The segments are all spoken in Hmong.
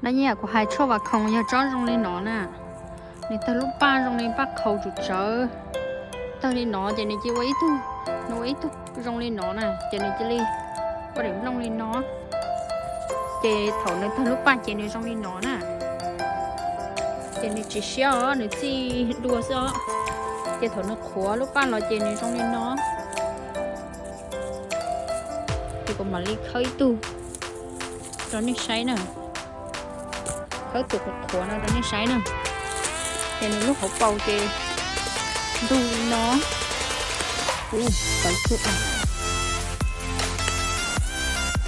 No nyiam kuv hais tshuaj vas khoom yog tsob zoo li no na, nws tawg lub paj zoo li paj qhaus tsum tsawv, tawg li no ces nws cia ua ib tug, nws ua ib tug zoo li no na ces nws cia li ua daim nplooj li no. Ces thaum nws tawg lub paj ces nws zoo li no na, ces nws tsis siab os, nws txij dua xwb os. Ces thaum nws qhuav lub paj los ces nws zoo li no. Ces kuv mam li khawb ib tug rau nej saib na, khawb tus qhuav qhuav no rau nej saib na. Ces nws lub hauv paus ces ntug li no. Ub, tawv xwb,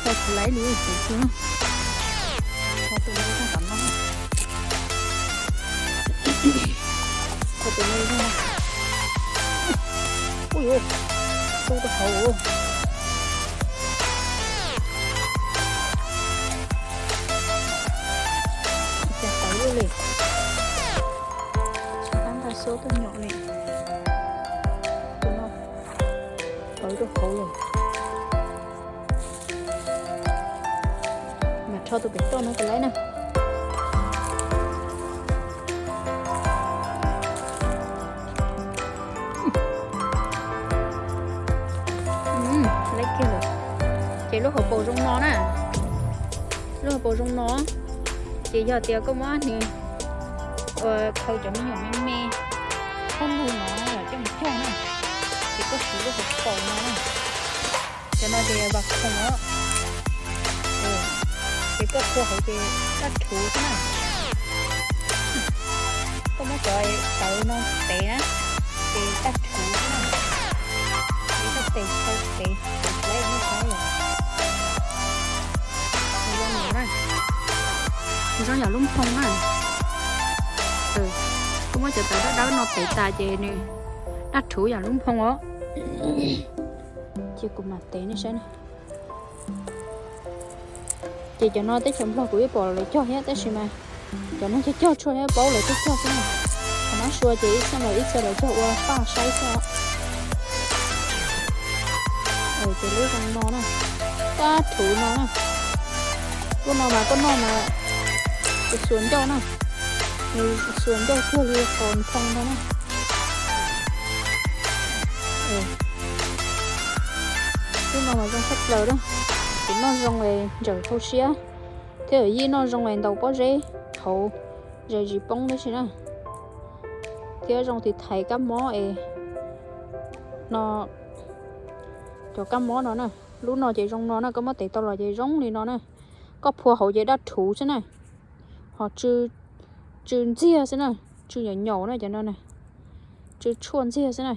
tho tsis laib li, tawv xwb. Tho tus no rau tom no, tho tus no rau. Ub yuav, tu rau hauv. Cas tawv li, tsis tab nqa xub tuaj nyom li. Tus no tawv rau hauv lawm. Mas rho tus pem toj no rau laib na. Laib kiag lawm. Ces lub hauv paus zoo no na. Lub hauv paus zoo no, ces yog tias koj muab nws ua khaws cov me nyuam me me, qhob lug no los coj mus cog na, ces koj siv lub hauv paus no na. Cov no ces vas khoom os. Ces koj khua hauv ces daj rhuv xwb na. Koj muab cov tawv no tev na, ces daj rhuv xwb na. Ces koj tes sau tev, tev tsis laib nej saib. Nws zoo no na, nws zoo yam lub nphoo na. Koj muab cov tawv dawb dawb no tev tas ces nws daj rhuv yam lub nphoo os. Cia kuv mam tev nej saib na. Ces cov no teb chaws Nplog kuv yeej pom lawv cog thiab tab sis mas cov no cog cog tshuaj thiab paub lawv cog cog xwb na. Qhov no sua ces ib txhia lawv ib txhia lawv cog ua paj saib xwb os. Ces lub zoo no na, daj rhuv no na. Lub no mas koj noj mas xuas ncauj na, nws xuas ncauj cuag li qos nphoo no na. Lub no mas zoo tshaj plaws na, kuv noj zoo es ntsawm hauv siab, thiab yij noj zoo es ntaus pob zeb hauv zes zis poob tib si na, thiab zoo tiv thaiv kab mob es no, cov kab mob no na. Lub no ces zoo no na, koj muab tev tau los ces zoo li no na. Koj phua hauv ces daj rhuv xwb na, ho tsw ntxiag xwb na, tsw nyaum nyaum na cov no na, tsw tshuaj ntxiag xwb na.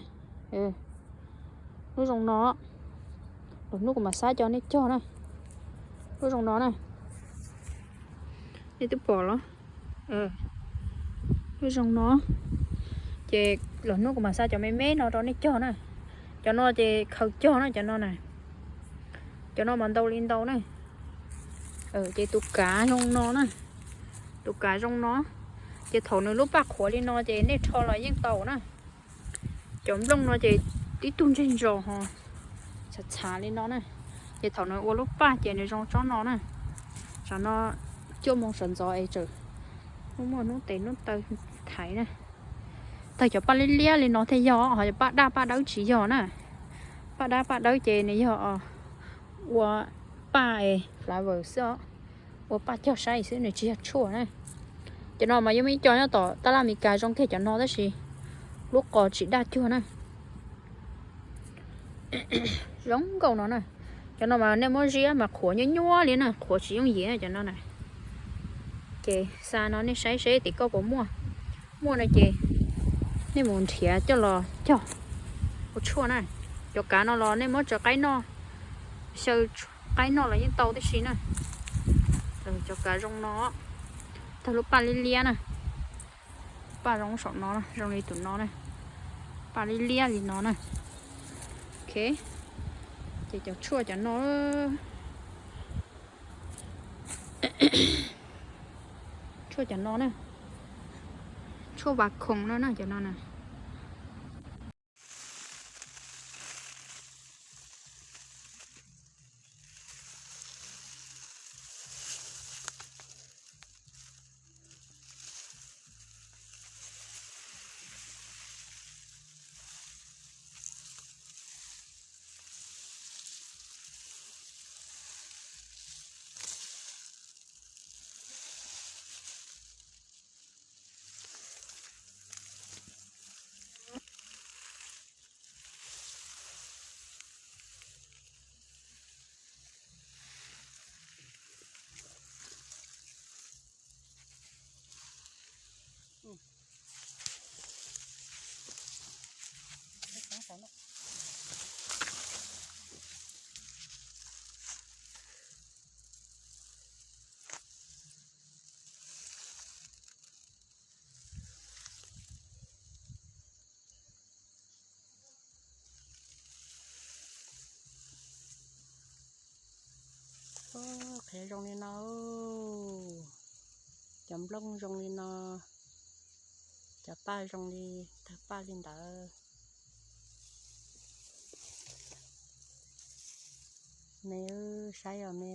Lub zoo no, lwm hnub kuv mam xa cov nej cog na. Lub zoo no na, nej twb pom los? Lub zoo no, ces lwm hnub kuv mam xa cov me me no rau nej cog na. Cov no ces khaws cog na cov no na. Cov no mas ntau li ntau na. Ces tus kav zoo no na, tus kav zoo no, ces thaum nws lub paj qhuav li no ces nej rho los yeej tau na. Cov nplooj no ces tib tug ntseg ntsos ho txhav txhav li no na. Ces thaum nws ua lub paj ces nws zoo tsob no na. Tsam no cuaj moo sawv ntxov es tseem muaj hnub tes hnub taw thaiv na. Tawg cov paj liab liab li no thiaj yog, ho cov paj daj paj dawb tsis yog na. Paj daj paj dawb ces nws yog ua paj flower xwb os, ua paj cog saib xwb, nws tsis yog tshuaj na. Cov no mas yuav muaj ib co nyob tom tab laj Amelikas zoo kiag cov no tab sis lub qos tsis daj cuag na. Zoo nkauj no na. Cov no mas nej muab ziab mas qhuav nyuaj nyuaj li na, qhuav tsis yooj yim na cov no na. Ces xa no nej saib seb tim koj puas muaj. Muaj no ces nej mus nrhiav coj los cog ua tshuaj na. Cov kav no los nej muab tso qaib noj, xyaw qaib noj los yeej tau tib si na. Cov kav zoo no, tag lub paj liab liab na. Paj zoo saum no, zoo li tus no na. Paj liab liab li no na. Ok, ces cov tshuaj cov no, tshuaj cov no na, tshuaj vas khoom no na, cov no na. Cov nplooj zoo li no, cov paj zoo li, tawg paj li ntawd. Me, saib os me.